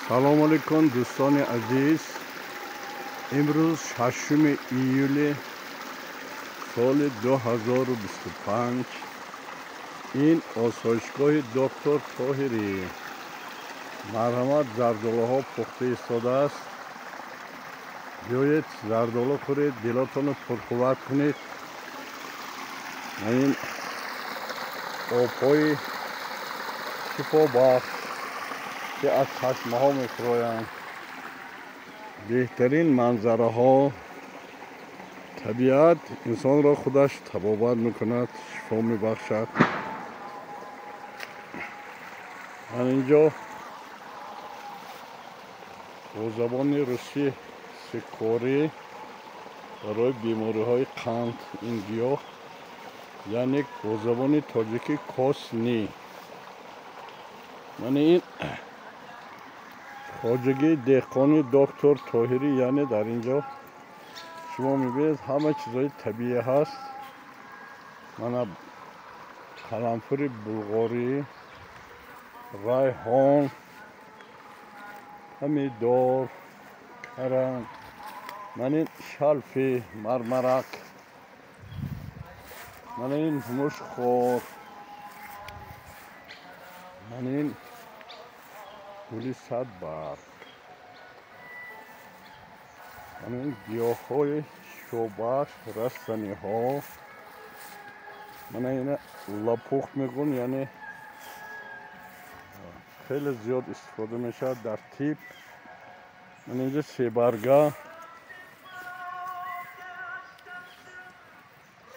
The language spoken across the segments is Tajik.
Салом алейкум, дӯстони азиз. Имрӯз 6 июли соли 2025. Ин осоишгоҳи доктор Тоҳирӣ. Марҳамат, зардолуҳо пухта истодааст. Биёед, зардолу хӯред, дилотонро пурқувват кунед. Ин обҳои шифобахш, ки аз чашмаҳо мефуроянд. Беҳтарин манзараҳо. Табиат инсонро худаш табобат мекунад, шифо мебахшад. Ман инҷо бо забони русӣ сикорӣ барои бемориҳои қанд ин гиёҳ, яъне бо забони тоҷикӣ косни. Ман ин хоҷагии деҳқони доктор Тоҳирӣ, яъне дар инҷо шумо мебинед ҳама чизҳои табиӣ ҳаст. Мана қаламфури булғорӣ, райҳон, помидор, карам, ман ин шалфи мармарак, ман ин мушхор, ман ин гули садбарг, ман ин гиёҳҳои шифобахш, растаниҳо. Мана ина лопух мегӯн, яъне хеле зиёд истифода мешавад дар тиб. Ман инҷо себарга,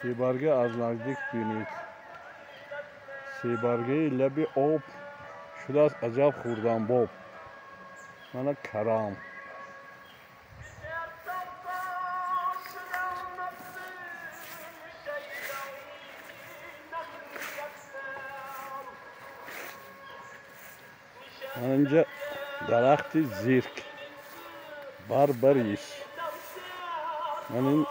себарга аз наздик бинед. Себаргаи лаби об шудааст аҷаб хурданбоб. Мана карам. Ман инҷа дарахти зирк, барбарис. Ман ин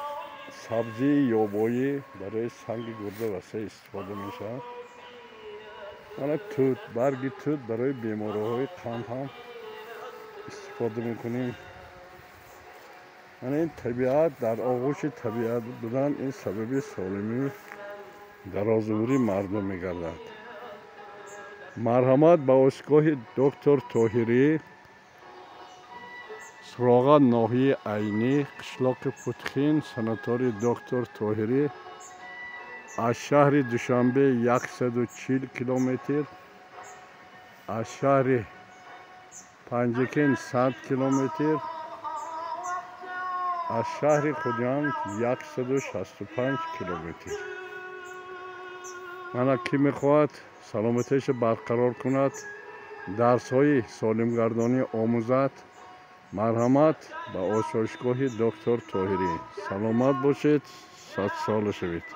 сабзии ёбоӣ барои санги гурда васеъ истифода мешавад. Мана тут, барги тут барои бемориҳои қанд ҳам истифода мекунем. Мана ин табиат, дар оғӯши табиат будан ин сабаби солимӣ, дарозумрии мардум мегардад. Марҳамат ба осоишгоҳи доктор Тоҳирӣ, суроға ноҳияи Айнӣ, қишлоқи Путхин, санатории доктор Тоҳирӣ. Аз шаҳри Душанбе 140 километр, аз шаҳри Панҷакент 100 километр, аз шаҳри Хуҷанд 165 километр. Мана кӣ мехоҳад саломатиашро барқарор кунад, дарсҳои солимгардонӣ омӯзад, марҳамат ба осоишгоҳи доктор Тоҳирӣ. Саломат бошед, садсола шавед.